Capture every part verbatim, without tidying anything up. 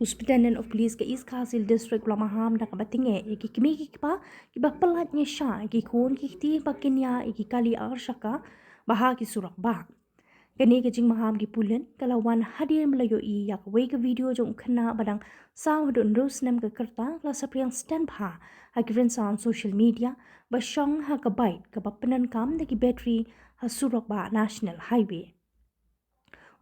U Superintendent of Police ka East Khasi Hills District u la maham da kaba tyngeh ïa ki kmie ki kpa kiba pyllait ïa sha ki khun ki kti ba kin ïa ïa ki kali ar shaka ba ha ki surok ba. Kane ka jingmaham ki pulit ka la wan hadien ba la ïohi ïa kawei ka video jong u khynnah ba dang saw haduh hynriew snem ka rta ka la saphriang stet bha ha ki rynsan social media ba shong ha ka bike kaba pyndonkam da ki battery ha surok ba National Highway.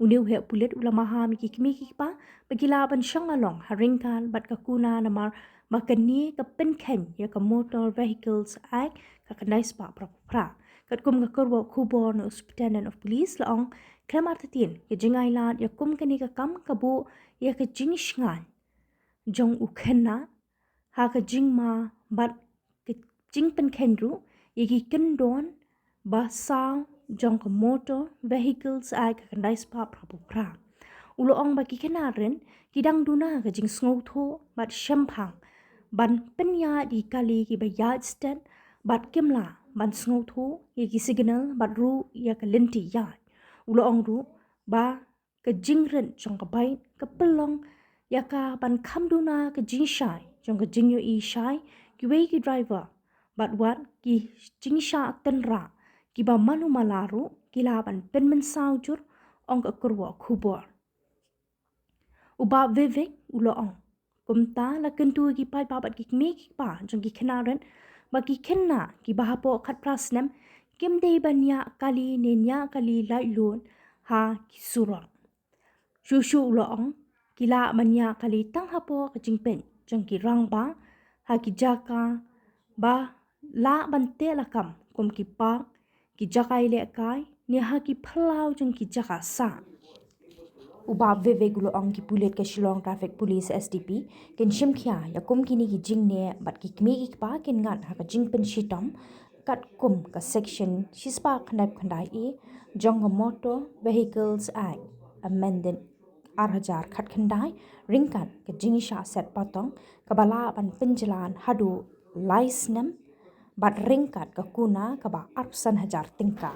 Une u heh pulit u la maham ïa ki kmie ki kpa ba ki lah ban shong along ha ryngkat bad ka kuna namar ba kane ka pynkheiñ ïa ka Motor Vehicles Act ka khyndai spah phra phew phra. Katkum ka kyrwoh khubor na u Superintendent of Police la ong, khlem artatien ka jingailad ïa kum kane ka kam ka buh ïa ka jingshngaiñ jong u khynnah ha ka jingma bad ka jingpynkheiñ ruh ïa ki kyndon ba saw jong ka Motor Vehicles Act ka khyndai spah phra phew phra. U la ong ba ki khynnah rit ki dang duna ka jingsngewthuh bad shemphang ban pynïaid ïa ki kali kiba ïaid stet bad kim lah ban sngewthuh ïa ki signal bad ruh ïa ka lynti ïaid. U la ong ruh ba ka jingrit jong ka bike ka pynlong ïa ka ban kham duna ka jingshai jong ka jingïohi shai kiwei ki driver bad wat ki jingshah tynrah kiba man u mala ruh ki lah ban pynmynsaw jur, ong ka kyrwoh khubor. U Bah Vivek u la ong, kumta la kyntu ïa ki paidbah bad ki kmie ki kpa jong ki khynnah rit ba ki khynnah kiba hapoh khatphra snem kim dei ban ïa kali ne ïa kali laitluid ha ki surok. Shuh shuh u la ong, ki lah ban ïa kali tang hapoh ka jingpeit jong ki rangbah ha ki jaka ba lah ban teh lakam kum ki park, ki jaka ïalehkai ne ha ki phyllaw jong ki jaka sah. U Bah Vivek u la ong ki pulit ka Shillong Traffic Police, S T P, kin shim khia ïa kum kine ki jingneh bad ki kmie ki kpa kin ngat ha ka jingpynshitom katkum ka section shispah khyndai phew khyndai A jong ka Motor Vehicles Act Amended ar hajar khatkhyndai ryngkat ka jingshah set patong kaba lah ban pynjlan haduh lai snem bad ryngkat ka kuna kaba arphew san hajar tyngka.